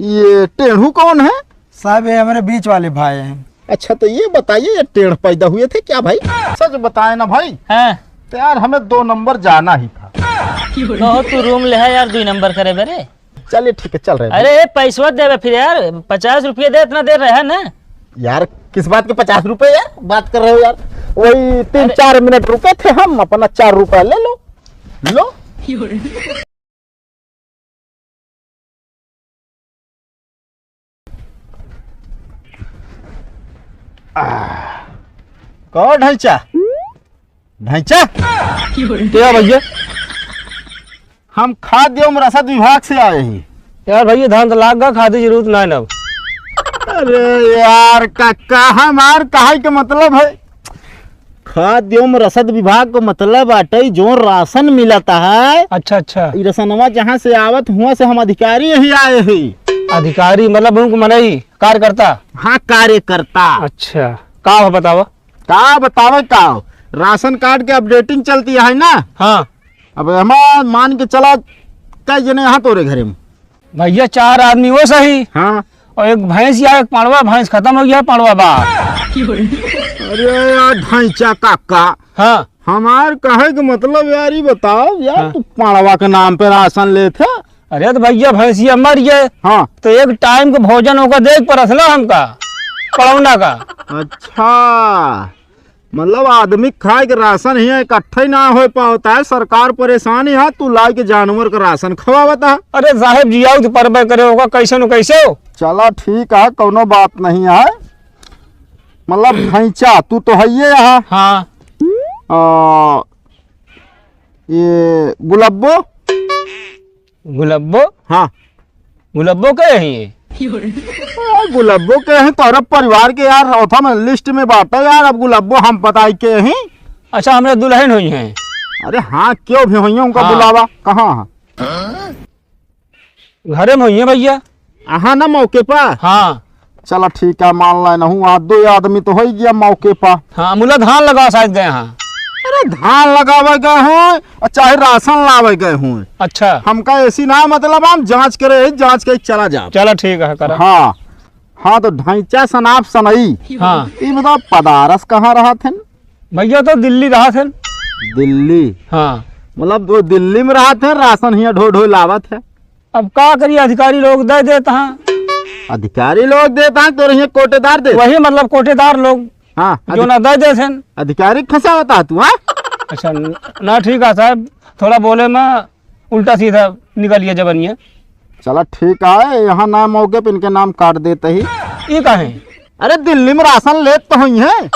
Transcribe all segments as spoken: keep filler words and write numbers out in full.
ये टेढ़ू कौन है? साहब, ये हमारे बीच वाले भाई हैं। अच्छा, तो ये बताइए, ये टेढ़ पैदा हुए थे क्या भाई? सच बताए ना भाई। हाँ। तो यार, हमें दो नंबर जाना ही था। कहो, तू रूम ले है यार, दुई नंबर करे बरे। चलिए, ठीक है, चल रहे हैं। अरे, ए, पैसवा देवे फिर यार, पचास रुपये दे, इतना देर रहा ना। यार, किस बात के पचास रुपये यार, बात कर रहे हो यार? वही तीन अरे। चार मिनट रुके थे हम, अपना चार रुपया ले लो, लो। आह, कहो ढैंचा, ढैंचा। क्या भैया? हम खाद्य एवं रसद विभाग से आए ही। यार भैया, धान तो लाग गा, खाद की जरूरत ना है ना। अरे यार काका, हमार कहे के मतलब है, खाद्य एवं रसद विभाग को मतलब बाटे, जो राशन मिलता है। अच्छा, अच्छा। ई रसनवा जहाँ से आवत, हुआ से हम अधिकारी यही आए ही। अधिकारी मतलब उनको मनई, कार्यकर्ता? हाँ, कार्यकर्ता। अच्छा, का हो बतावा? का बतावे का हो? राशन कार्ड के अपडेटिंग चलती है ना? हाँ। अब हमार मान के चला, कई जने यहाँ तोरे घरे में? भैया, चार आदमी वो सही। हाँ। और एक भैंस या एक पड़वा, भैंस खत्म हो गया, पड़वा बा। अरे यार ढैंचा काका। हाँ। हमार कहे के मतलब यार, ये बताओ यार, हाँ। तू पड़वा के नाम पे राशन लेत है? अरे तो भैया, भैंसिया मर गए। हाँ। तो एक टाइम के भोजन ओका देख परस ना हमका, पड़ौना का। अच्छा, मतलब आदमी खाए के राशन ही इकट्ठा ही ना हो पावता है, सरकार परेशान ही है, तू लाई के जानवर का राशन खवावता है। अरे साहेब जी, आओ तो परबे करे होगा, कैसे न कैसे हो। चला ठीक है, कौनो बात नहीं है। मतलब ढैंचा, तू तो है ये यहाँ। हाँ। आ, ये गुलब्बो? गुलब्बो? हाँ। गुलब्बो के हैं ये? आ, गुलब्बो के हैं, तोहरा परिवार के यार, ओथा में लिस्ट में बाटे यार, अब गुलब्बो हम बताई के हैं। अच्छा, हमरे दुल्हन हुई हैं। अरे हाँ, क्यों भी हुई हैं, उनका हाँ। बुलावा, कहाँ है? घरे में हुई हैं भैया। अहाँ ना मौके पर? हाँ। चला ठीक है, मान लाए नहूँ, आज दो आदमी तो हो ही गया मौके पर। हाँ, मुला धान लगा शायद गए हैं। अरे धान लगावे गए हों और चाहे राशन लावे गए हों। अच्छा। हमका ऐसी ना मतलब, हम जांच करे, जांच के चला जाब। चला ठीक है, करा। हाँ, हाँ, तो ढैंचा सनाप सनई। हाँ। ई बताओ, पदारस कहाँ रहत हन? भैया तो दिल्ली रहत हन। दिल्ली? हाँ। मतलब वो दिल्ली में रहत हैं, राशन हियाँ ढो ढो लावत है। अब का करिए, अधिकारी लोग दे देत हैं। अधिकारी लोग देत हैं, तोरे हियाँ कोटेदार देत? वही मतलब कोटेदार लोग, हाँ, जो अधि-, ना दे देत हैं। अधिकारी फंसावत है तू, हाँ? अच्छा, न-, ना ठीक है साहब, थोड़ा बोले में उल्टा सीधा निकल गया जबनिया। चला ठीक है, यहाँ ना मौके पे इनके नाम काट देते ही। ई काहे? अरे दिल्ली में राशन लेत तो हुई हैं।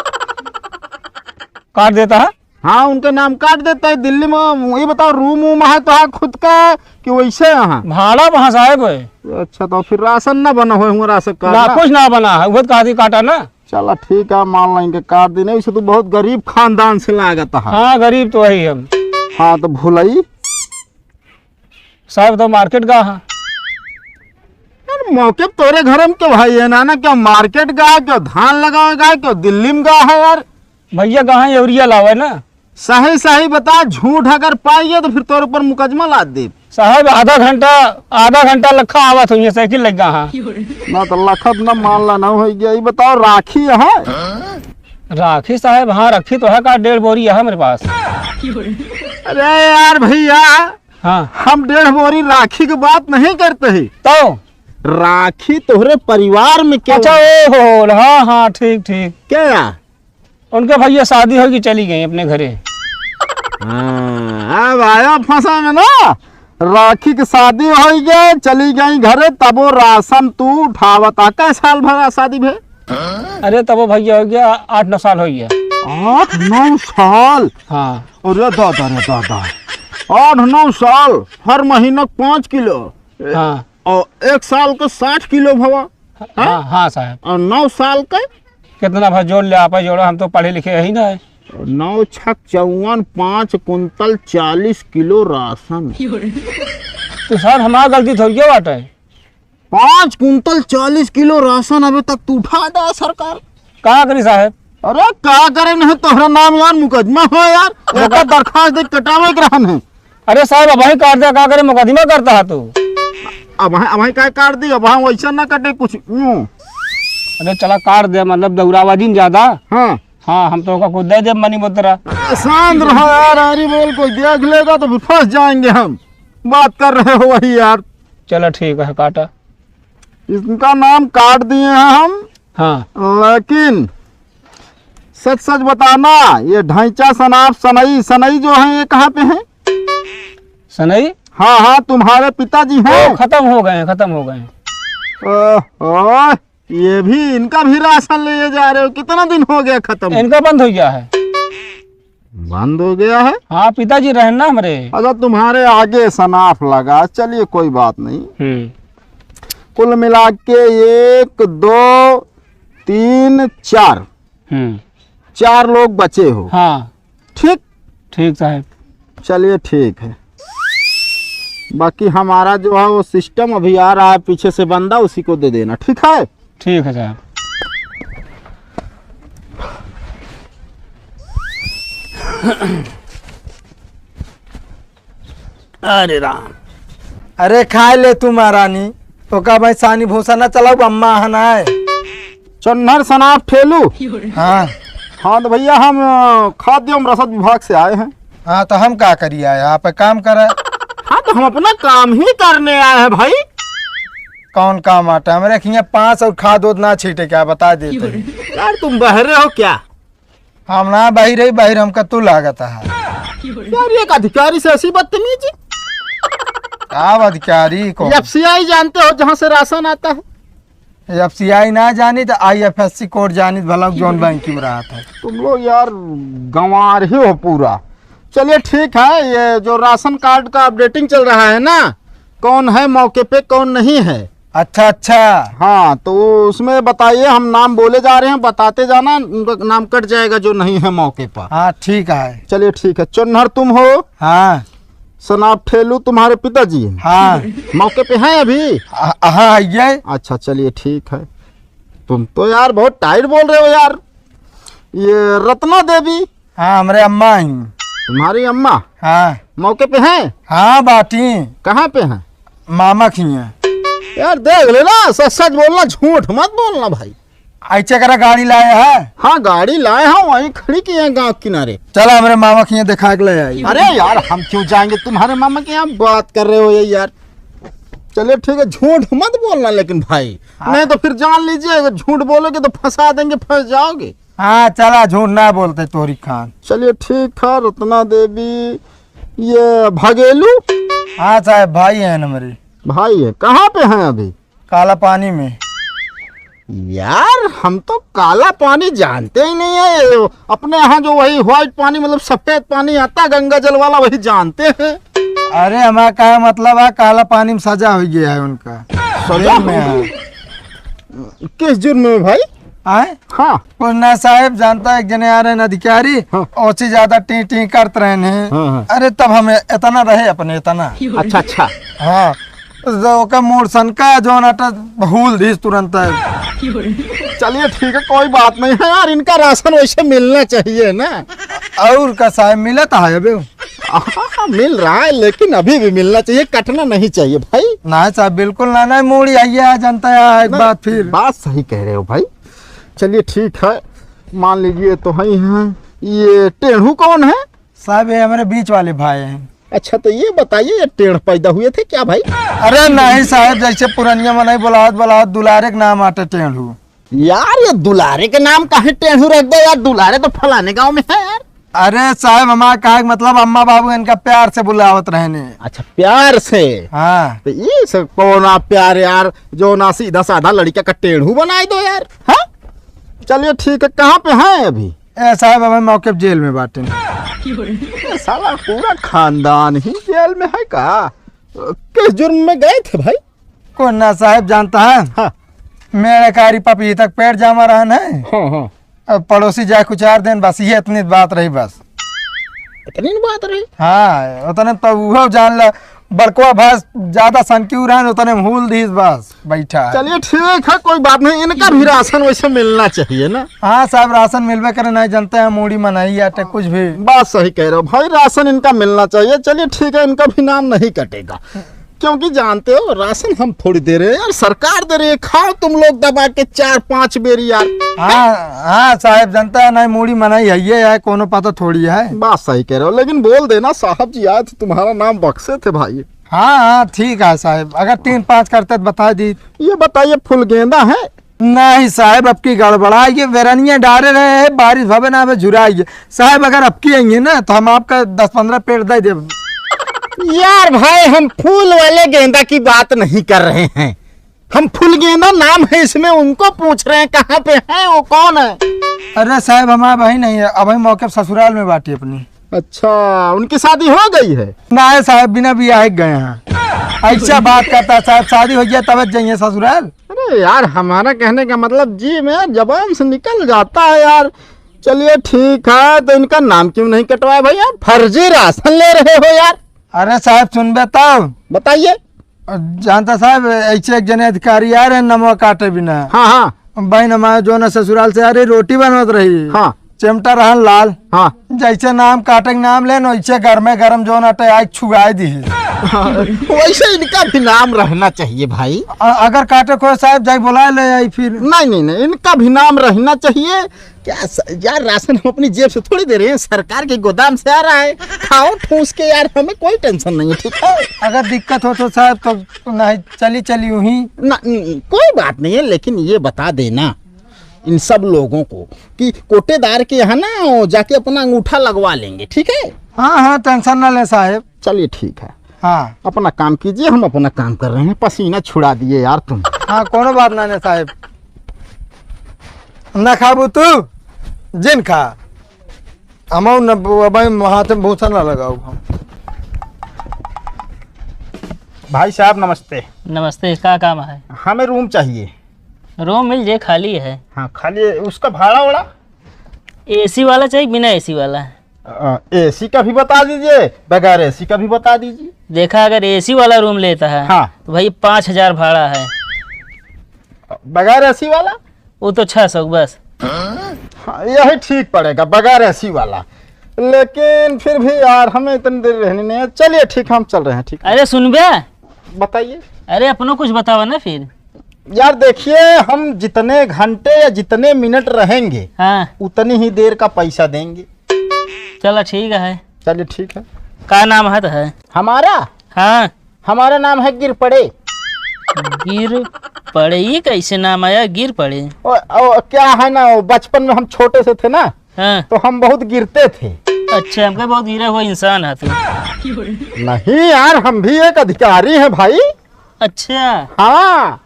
काट देता है? हाँ, उनके नाम काट देता है दिल्ली में। ये बताओ, रूम वूम है तो है खुद का कि वैसे यहाँ? भाड़ा वहाँ साहब है। अच्छा, तो फिर राशन ना बना हुआ, हुआ राशन कार्ड ना, ना? कुछ ना बना है, वो तो कहा थी काटा ना। चला ठीक है, मान लेंगे काट देने। वैसे तू बहुत गरीब खानदान से लागत है। हाँ, गरीब तो है ही हम। हाँ, तो भुलाई? साहब तो मार्केट गा है। यार, मौके पे तोरे घर में क्यों भाई है ना, ना क्यों मार्केट गा है, क्यों धान लगावे गा है, क्यों दिल्ली में गा है यार? भैया, कहाँ यूरिया लावे ना? सही सही बता, झूठ अगर पाइए तो फिर तोरे ऊपर मुकदमा लाद दे। साहब, आधा घंटा, आधा घंटा लखा आवत हुई है, साइकिल लग गा हाँ। ना तो लखत ना मान ला ना हो गया। ये बताओ, राखी है? राखी साहब, हाँ, रखी तो है, का डेढ़ बोरी है मेरे पास। अरे यार भैया, हाँ। हम डेढ़ बोरी राखी की बात नहीं करते ही। तो? राखी तोहरे परिवार में क्या? अच्छा, ओ हो, हाँ, हाँ, ठीक, ठीक। क्या? उनके भैया शादी होगी, चली गई अपने घरे। हाँ, अब आया फंसा में ना, राखी की शादी होई गई, चली गई घरे, तबो राशन तू उठावत आ। कै साल भरा शादी भे? अरे, तबो भैया हो गया, आठ नौ साल हो गया। आठ नौ साल? हाँ। अरे दादा रे दादा, आठ नौ साल, हर महीना पाँच किलो। हाँ। और एक साल का साठ किलो भवा। हाँ, हाँ? हाँ, साहब। और नौ साल का? कितना भर जोड़ ले, आप ही जोड़ो, हम तो पढ़े लिखे ही ना है। नौ छक चौवन, पाँच कुंतल चालीस किलो राशन। तो सर, हमार गलती थोड़ी बात है। पाँच कुंतल चालीस किलो राशन अबे तक तू उठा दा सरकार। का करी साहब? अरे का करे नहीं, तोहरा नाम यार मुकदमा हो यार, एकर दरखास्त दे कटावे के रहन है। अरे साहब, अब वही काट दे, का करे, मुकदमा करता है तू? अब वहाँ, अब वहाँ काहे काट दी? अब वहाँ वैसा ना कटे कुछ, यूं। अरे चला काट दे, मतलब दौड़ावा जिन ज्यादा। हाँ। हाँ, हम तोहका कुछ दे देब मनी मुद्रा। शांत रहो यार, अरे बोल, कोई देख लेगा तो फिर फंस जाएंगे हम। बात कर रहे हो वही यार। चला ठीक है, काटा। इनका नाम काट दिए हैं हम। हाँ। लेकिन सच सच बताना, ये ढैंचा, सनाप, सनई, सनई जो है, ये कहाँ पे है? सनई? हाँ, हाँ, तुम्हारे पिताजी हैं। ओ, खत्म हो गए हैं, खत्म हो गए हैं। ओह, ओह, ये भी, इनका भी राशन लिए जा रहे हो? कितना दिन हो गया खत्म? इनका बंद हो गया है। बंद हो गया है? हाँ, पिताजी रहे ना हमरे। अच्छा, तुम्हारे आगे सनाफ लगा, चलिए कोई बात नहीं। हम्म। कुल मिला के एक, दो, तीन, चार। हम्म। चार लोग बचे हो। हाँ। ठीक? ठीक साहब। चलिए ठीक है, बाकी हमारा जो है वो सिस्टम अभी आ रहा है पीछे से बंदा, उसी को दे देना, ठीक है? ठीक है साहब। अरे राम। अरे खाए ले तू महारानी, ओका भाई सानी भूसा ना चलाऊ, अम्मा हन आए। चोन्हर सनाप ठेलू। हाँ। हाँ तो भैया हम, अ, खाद्य एवं रसद विभाग से आए हैं। हाँ तो हम का करी आए, आप काम करे। हाँ तो हम अपना काम ही करने आए हैं भाई। कौन काम आटा? हमरे खिया पाँच और खाद उद ना छीटे क्या, बता देते हैं। यार तुम बहरे हो क्या? हम ना बहिर है, बहिर हमका तू लागत है। यार एक अधिकारी से ऐसी बदतमीजी। का अधिकारी को? एफसीआई जानते हो जहाँ से राशन आता है? एफसीआई ना जानी तो आईएफएससी कोड जानी भला जौन बैंक में रहा था। तुम लोग यार गंवार ही हो पूरा। चलिए ठीक है, ये जो राशन कार्ड का अपडेटिंग चल रहा है ना, कौन है मौके पे कौन नहीं है। अच्छा अच्छा। हाँ तो उसमें बताइए, हम नाम बोले जा रहे हैं, बताते जाना, उनका नाम कट जाएगा जो नहीं है मौके पर। हाँ ठीक है। चलिए ठीक है, चोन्हर तुम हो। हाँ। सनाब ठेलू तुम्हारे पिताजी हैं? हाँ। मौके पे हैं अभी? हाँ, हाँ, है ये। अच्छा, चलिए, ठीक है। तुम तो यार बहुत टाइट बोल रहे हो यार। ये रत्ना देवी? हाँ, हमरे अम्मा हैं। तुम्हारी अम्मा? हाँ। मौके पे हैं? हाँ, बाटी। कहाँ पे हैं? मामा खिया। यार, देख लेना, सच सच बोलना, झूठ मत बोलना भाई। ऐसे करा गाड़ी लाए है? हाँ, गाड़ी लाए हैं, वहीं खड़ी की है गाँव किनारे। चला, हमरे मामा खिया दिखा के ले आई। अरे यार, हम क्यों जाएंगे तुम्हारे मामा के यहाँ? बात कर रहे हो ये यार। चलिए ठीक है, झूठ मत बोलना लेकिन भाई, हाँ। नहीं तो फिर जान लीजिए, अगर झूठ बोलोगे तो फंसा देंगे, फंस जाओगे। हाँ, चला, झूठ ना बोलते तोरी खान। चलिए ठीक है, रत्ना देवी, ये भगेलू? हाँ साहब, भाई हैं हमरे। भाई है, कहाँ पे हैं अभी? काला पानी में। यार, हम तो काला पानी जानते ही नहीं है। अपने यहाँ जो वही व्हाइट पानी, मतलब सफेद पानी आता है गंगा जल वाला, वही जानते हैं। अरे, हमारा का मतलब है, काला पानी में सजा हो गया है उनका। सजा जेल में हो है। गई? किस जुर्म में भाई? आए? हाँ। कुछ ना साहेब, जानता है, एक जने आ रहे हैं अधिकारी, हाँ। ओसी ज्यादा टी टी करत रहे हैं। हाँ, हाँ। अरे, तब हमें इतना रहे अपने, इतना। अच्छा, अच्छा। हाँ। तो ओकर मूड़ सनका जौन अटा भूल दीस तुरंत। चलिए ठीक है, कोई बात नहीं है यार, इनका राशन वैसे मिलना चाहिए ना। और का साहब, मिलत है अबे? हाँ, मिल रहा है, लेकिन अभी भी मिलना चाहिए, कटना नहीं चाहिए भाई। ना साहब, बिल्कुल ना, ना, मूड़ी आइए, आ जानता है एक नहीं, बात फिर। बात सही कह रहे हो भाई। चलिए ठीक है, मान लीजिए तो है ही हैं। ये टेढ़ू कौन है? साहब, ये हमारे बीच वाले भाई हैं। अच्छा, तो ये बताइए, ये टेढ़ पैदा हुए थे क्या भाई? अरे नहीं साहब, जैसे पुरनिया मनई बुलावत बुलावत दुलारे के नाम आटे टेढ़ू। यार, ये दुलारे के नाम काहे टेढ़ू रख दे यार? दुलारे तो फलाने गांव में है यार। अरे साहब, हमारा कहे के मतलब, अम्मा बाबू इनका प्यार से बुलावत रहने। अच्छा, प्यार से? हाँ। तो ये सब कौन आप प्यार यार, जो ना सीधा साधा लड़का का टेढ़ू बनाए दो यार, हाँ? चलिए ठीक है, कहाँ पे हैं अभी? ए साहब, अबे मौके पे जेल में बाटे। ये साला पूरा खानदान ही जेल में है का? किस जुर्म में गए थे भाई? कौन ना साहब जानता है? हाँ। मेरे कारी पपीता के पेड़ जामा रहन है। हाँ, हाँ। अब पड़ोसी जाए कुछ आर दिन, बस ये इतनी बात रही बस। इतनी बात रही? हाँ, उतने तो वो जान ला, बड़कवा भैंस ज्यादा सनकी रहन, उतने में हूल दीस बस। बैठा है। चलिए ठीक है, कोई बात नहीं, इनका भी राशन वैसे मिलना चाहिए ना। हाँ साहब, राशन मिलबे करे, नहीं जानते हैं, मूड़ी मनई आटे कुछ भी। बात सही कह रहे हो भाई, राशन इनका मिलना चाहिए। चलिए ठीक है, इनका भी नाम नहीं कटेगा। क्योंकि जानते हो, राशन हम थोड़ी दे रहे हैं यार, सरकार दे रही है। खाओ तुम लोग दबा के चार पांच बेरी यार। हाँ, हाँ साहेब, जनता है नहीं, मूड़ी मनई है, ये है, कोनो पता थोड़ी है। बात सही कह रहे हो, लेकिन बोल देना साहब जी आए थे, तुम्हारा नाम बक्से थे भाई। हाँ, हाँ, ठीक है साहेब, अगर तीन पाँच करते तो बता दी। ये बताइए, फूल गेंदा है? नहीं साहेब, अब की गड़बड़ा, ये वेरनिया डारे रहे हैं, बारिश भवे ना भवे झुराई है। साहेब, अगर अब की आई है ना, तो हम आपका दस पन्द्रह पेड़ दे देब। यार भाई, हम फूल वाले गेंदा की बात नहीं कर रहे हैं, हम फूल गेंदा नाम है इसमें, उनको पूछ रहे हैं कहाँ पे है, वो कौन है? अरे साहेब, हमारा भाई नहीं है, अभी मौके पे ससुराल में बाटी अपनी। अच्छा, उनकी शादी हो गई है? नहीं साहेब, बिना बियाह के गए हैं। ऐसा बात करता है साहेब, शादी हो गया तब जाइए ससुराल। अरे यार, हमारा कहने का मतलब जी में जबान से निकल जाता है यार। चलिए ठीक है, तो इनका नाम क्यों नहीं कटवाया भाई? आप फर्जी राशन ले रहे हो यार। अरे साहेब, सुनबे तब। बताइए। जानता साहेब, ऐसे एक जने अधिकारी आ रहे नमवा काटे बिना। हाँ, हाँ। बहन हमारे जो ना ससुराल से आ रही, रोटी बनवत रही। हाँ। चिमटा रहन लाल। हाँ। जैसे नाम काटे के नाम लेन, वैसे गरमे गरम जो ना आटे आग छुआए दी। वैसे इनका भी नाम रहना चाहिए भाई। अ-, अगर काटे को साहेब जाई बुला ले आई फिर। नहीं, नहीं, नहीं, इनका भी नाम रहना चाहिए। क्या स-, यार, राशन हम अपनी जेब से थोड़ी दे रहे हैं, सरकार के गोदाम से आ रहा है। खाओ ठूस के यार, हमें कोई टेंशन नहीं है, ठीक है? अगर दिक्कत हो तो साहब, तो नहीं, चली, चली यूं ही। ना, न-, कोई बात नहीं है, लेकिन ये बता देना इन सब लोगों को कि कोटेदार के यहाँ ना जाके अपना अंगूठा लगवा लेंगे, ठीक है? हाँ, हाँ, टेंशन ना ले साहब। चलिए, ठीक है। हाँ। अपना काम कीजिए, हम अपना काम कर रहे हैं। पसीना छुड़ा दिए यार तुम। हाँ, कोनो बात ना ने साहेब। ना खाबू तू, जिन खा। हम न, अब हाथ में भूसा ना लगाऊ हम। भाई साहब, नमस्ते। नमस्ते, का काम है? हमें रूम चाहिए। रूम मिल जाए, खाली है। हाँ, खाली है। उसका भाड़ा वाड़ा? एसी वाला चाहिए, बिना एसी वाला? अ, एसी का भी बता दीजिए, बगैर एसी का भी बता दीजिए। देखा, अगर एसी वाला रूम लेता है, हाँ। तो भाई, पाँच हजार भाड़ा है। बगैर एसी वाला? वो तो छह सौ बस। हाँ, यही ठीक पड़ेगा, बगैर एसी वाला। लेकिन फिर भी यार, हमें इतनी देर रहनी नहीं है। चलिए, ठीक, हम चल रहे हैं, ठीक है। अरे, सुनबे? बताइए। अरे, अपनो कुछ बतावा ना फिर। यार, देखिए, हम जितने घंटे या जितने मिनट रहेंगे, हाँ। उतनी ही देर का पैसा देंगे। चला, ठीक है। चलिए, ठीक है। का नाम है तो है? हमारा? हाँ। हमारा नाम है गिर पड़े। गिर पड़े? ये कैसे नाम आया, गिर पड़े? ओ, ओ, क्या है ना, वो बचपन में हम छोटे से थे ना, हाँ। तो हम बहुत गिरते थे। अच्छा, हमका बहुत गिरा हुआ इंसान है तू। नहीं यार, हम भी एक अधिकारी हैं भाई। अच्छा। हाँ,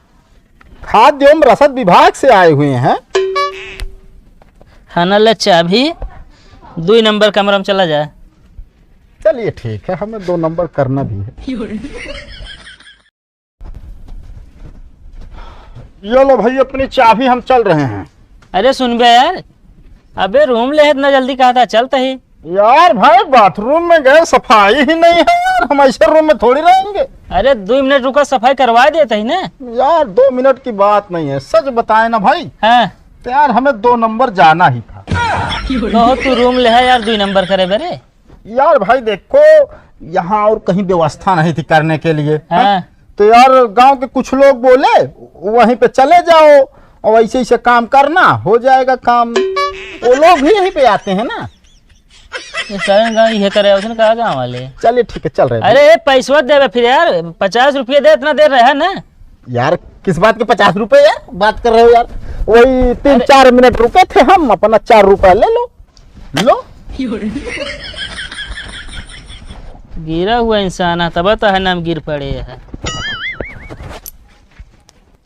खाद्य एवं रसद विभाग से आए हुए हैं। हाँ ना, ले चाबी, दुई नंबर कमरा में चला जाए। चलिए ठीक है, हमें दो नंबर करना भी है। ये लो भाई अपनी चाबी, हम चल रहे हैं। अरे सुन बे यार, अबे रूम ले इतना जल्दी कहा था, चलता ही। यार भाई बाथरूम में गए, सफाई ही नहीं है यार, हम ऐसे रूम में थोड़ी रहेंगे। अरे दो मिनट रुका, सफाई करवा देते ही ना। यार दो मिनट की बात नहीं है, सच बताए ना भाई। हाँ। तो यार हमें दो नंबर जाना ही था। कहो तू रूम ले है यार, दो नंबर करे बरे। यार भाई देखो, यहाँ और कहीं व्यवस्था नहीं थी करने के लिए। हाँ। तो यार गांव के कुछ लोग बोले, वहीं पे चले जाओ और ऐसे ऐसे काम करना, हो जाएगा काम। वो लोग भी यहीं पे आते हैं ना। ये सारे गांव ये करे, उसने कहा गांव वाले। चलिए ठीक है, चल रहे हैं। अरे पैसवा देवे फिर यार, पचास रुपये दे, इतना देर रहा ना। यार किस बात के पचास रुपये यार, बात कर रहे हो यार। वही तीन अरे। चार मिनट रुके थे हम, अपना चार रुपया ले लो। लो। गिरा हुआ इंसान है, तब तो है नाम गिर पड़े है।